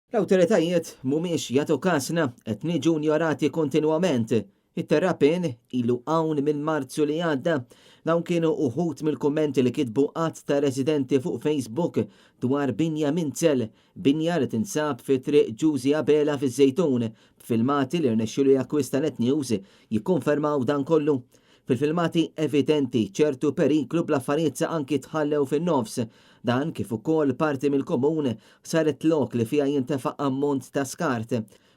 L-awtoritajiet mhumiex jagħtu kasna, qed niġu njorati kontinwament. It-terrapien ilu hawn minn Marzu li għadda. Dawn kienu uħud mill-kummenti li kitbu għadd ta' residenti fuq Facebook dwar binja Minzel, binja li tinsab fi Triq Ġużi Abela fiż-Żejtun, b'filmati li rnexxielu jakkwista Net News jikkonfermaw dan kollu. Fil-filmati evidenti ċertu periklu bl-affarijiet sa anki tħallew fin-nofs. Dan kif ukoll parti mill-komun saret lok li fiha jintefa' ammont ta' skart.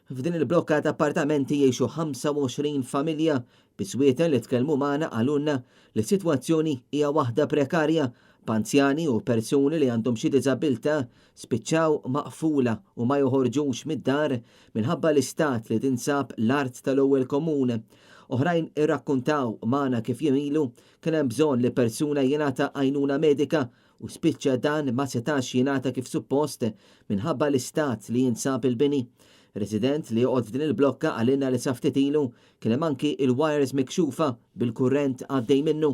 F'din il-blokka ta' appartamenti jgħixu 25 familja. Bi Swieten li tkellmu magħna qalulna li s-sitwazzjoni hija waħda prekarja b'anzjani u persuni li għandhom xi diżabilità spiċċaw maqfula u ma joħorġux mid-dar minħabba l-istat li tinsab l-art tal-ewwel komun. Oħrajn irrakkuntaw magħna kif jiem ilu kien hemm bżonn li persuna jingħata għajnuna medika u spiċċa dan ma setax jingħata kif suppost minħabba l-istat li jinsab il-bini. Resident li joqgħod f'din il-blokka qalilna li sa ftit ilu kien hemm anki il-wires mikxufa bil-kurrent għaddej minnu.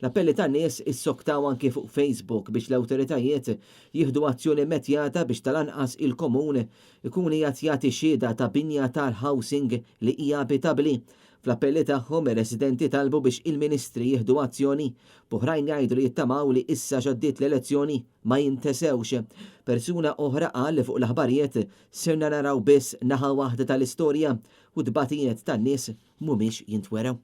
L-appelli tan-nies issoktaw anki fuq Facebook biex l-awtoritajiet jieħdu azzjoni immedjata biex tal-anqas il-komun ikun qiegħed jagħti xhieda ta' binja tal-housing li hija abitabbli. Fl-appelli tagħhom ir-residenti talbu biex il-Ministri jieħdu azzjoni, b'oħrajn jgħidu li jittamaw li issa x'għaddiet l-elezzjoni ma jintesewx. Persuna oħra qal li fuq l-aħbarijiet sirna naraw biss naħa waħda tal-istorja u t-tbatijiet tan-nies mhumiex jintwerew.